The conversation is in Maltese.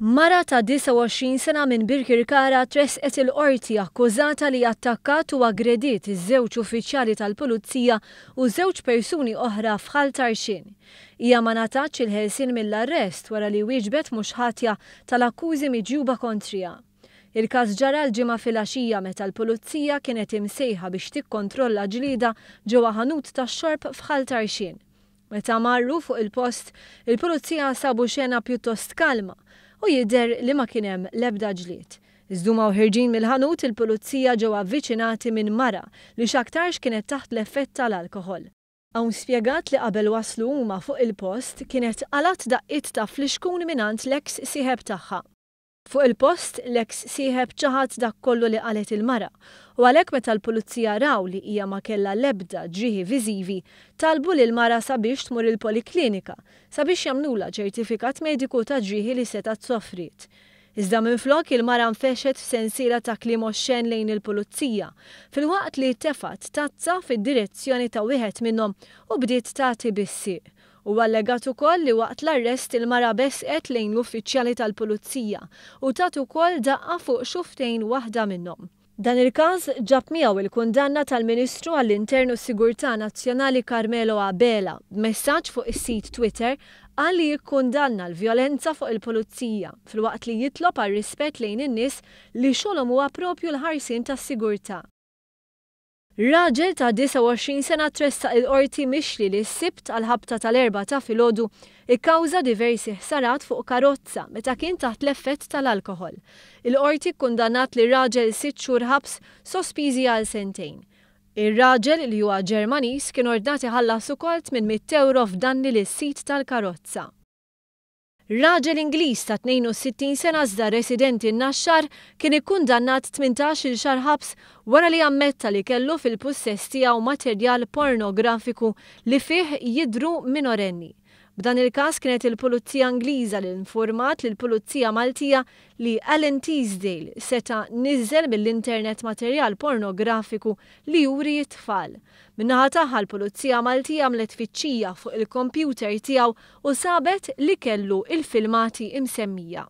Mara ta' 29 sena minn Birkirkara tressqet il-Qorti akkużata li attakkat u aggrediet iż-żewġ uffiċjali tal-Pulizija u żewġ persuni oħra f'Ħal Tarxien. Hija ma ngħatatx il-ħelsien mill-arrest wara li wieġbet mhux ħatja tal-akkużi miġjuba kontriha. Il-każ ġara l-Ġimgħa filgħaxija meta l-Pulizija kienet imsejħa biex tikkontrolla ġlieda ġewwa ħanut tax-xorb f'Ħal Tarxien. Meta marru fuq il-post, il-Pulizija sabu xena pjuttost kalma u jidher li ma kien hemm l-ebda ġlied. Iżda huma u ħerġin mill-ħanut, il-Pulizija ġew avviċinati minn mara li x'aktarx kienet taħt l-effett tal-alkoħol. Hawn spjegat li qabel waslu huma fuq il-post kienet qalgħet daqqiet ta' flixkun mingħand l-eks sieħeb tagħha. Fuq il-post, l-eks sieħeb ċaħad dak kollu li qalet il-mara u għalhekk meta l-Pulizija raw li hija ma kellha l-ebda ġrieħi viżivi, talbu lill-mara sabiex tmur il-poliklinika sabiex jagħmlulha ċertifikat mediku ta' ġrieħi li setgħet sofriet. Iżda minflok il-mara nfexet f'sensiela ta' kliem oxxen lejn il-Pulizija, filwaqt li tefgħet tazza fid-direzzjoni ta' wieħed minnhom u bdiet tagħti bis-sieq. Huwa allegat ukoll li waqt l-arrest il-mara besqet lejn l-uffiċjali tal-Pulizija u tat ukoll daqqa fuq xufftejn waħda minnhom. Dan il-każ ġab miegħu il-kundanna tal-Ministru għall-Intern u s-Sigurtà Nazzjonali Carmelo Abela. B'messaġġ fuq is-sit Twitter qal li jikkundanna l-vjolenza fuq il-Pulizija filwaqt li jitlob għar-rispett lejn in-nies li xogħolhom huwa propju l-ħarsien tas-sigurtà. Raġel ta' 29 sena tressaq il-Qorti mixli li s-Sibt għall-ħabta tal-Erbgħa ta' filgħodu kkawża diversi ħsarat fuq karozza meta kien taħt l-effett tal-alkoħol. Il-Qorti kkundannat lir-raġel sitt xhur ħabs sospiżi għal sentejn. Ir-raġel, li huwa Ġermaniż, kien ordnat iħallas ukoll 800 ewro f'danni lis-sid tal-karozza. Raġel Ingliż ta' 62 sena iżda residenti n-Naxxar kien ikkundannat 18-il xahar ħabs wara li ammetta li kellu fil-pussess tiegħu materjal pornografiku li fih jidhru minorenni. B'dan il-każ kienet il-Pulizija Ingliża li nfurmat lill-Pulizija Maltija li Alan Teasdale seta' niżżel mill-internet materjal pornografiku li juri t-tfal. Min-naħa tagħha l-Pulizija Maltija għamlet tfittxija fuq il-kompjuter tiegħu u sabet li kellu il-filmati imsemmija.